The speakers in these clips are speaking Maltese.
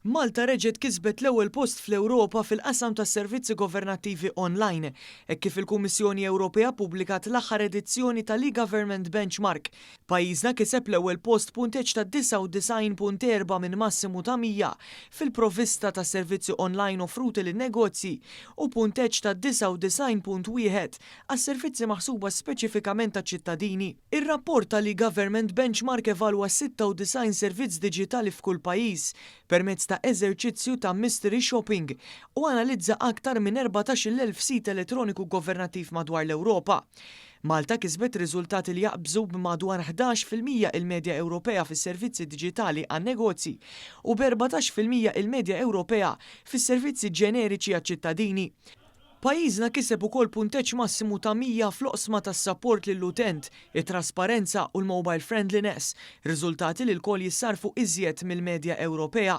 Malta reġgħet kisbet l-ewwel post fl-Ewropa fil-qasam tas-servizzi governattivi online, hekk kif il-Kummissjoni Ewropea ppubblikat l-aħħar edizzjoni tal-eGovernment Benchmark. Pajjiżna kiseb l-ewwel post b'punteġġ ta' 99.4 minn massimu ta' 100 fil-provvista ta' servizzi online offruti lin-negozji u punteġġ ta' 99.1 għas-servizzi maħsuba speċifikament għaċ-ċittadini. Ir-rapport tal-eGovernment Benchmark evalwa 96 servizz diġitali f'kull pajjiż permezz ta' eżerċizzju ta' mystery shopping u analizza aktar minn 14,000 sit elettroniku governattiv madwar l-Ewropa. Malta kisbet riżultati li jaqbżu b'madwar 11% il-medja Ewropea fis-servizzi diġitali għan-negozji u b'14% il-medja Ewropea fis-servizzi ġeneriċi għaċ-ċittadini. Pajjiżna kiseb ukoll punteġġ massimu ta' 100 fl-oqsma tas-sapport lill-utent, it-trasparenza u l-mobile friendliness, riżultati li lkoll jissarrfu iżjed mill-medja Ewropea.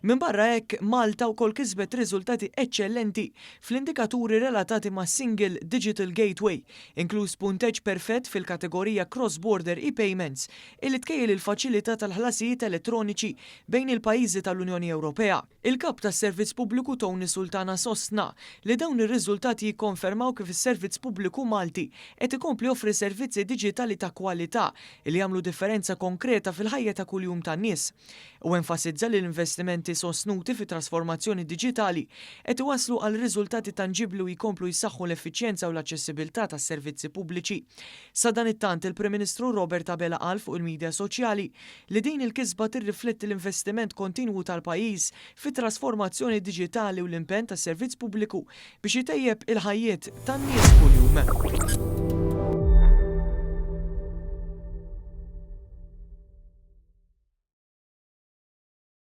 Minbarra hekk, Malta wkoll kisbet riżultati eċċellenti fl-indikaturi relatati mas-Single Digital Gateway, inkluż punteġġ perfett fil-kategorija Cross-Border e-Payments, illi tkejjel il-faċilità tal-ħlasijiet elettroniċi bejn il-pajjiżi tal-Unjoni Ewropea. Il-Kap tas-Servizz Pubbliku Tony Sultana sostna li dawn ir-riżultati jikkonfermaw kif is-Servizz Pubbliku Malti qed ikompli joffri servizzi diġitali ta' kwalità li jagħmlu differenza konkreta fil-ħajja ta' kuljum tan-nies. U enfasizza li l-investimenti sostnuti fit-trasformazzjoni diġitali qed iwasslu għal riżultati tanġibbli u jkomplu jsaħħu l-effiċjenza u l-aċċessibilità tas-servizzi pubbliċi. Sadanittant, il-Prim Ministru Robert Abela qal fuq il-midja soċjali li din il-kisba tirrifletti l-investiment kontinwu tal-pajjiż fit-trasformazzjoni diġitali u l-impenn tas-servizz pubbliku biex itejjeb il-ħajjiet tan-nies kuljum.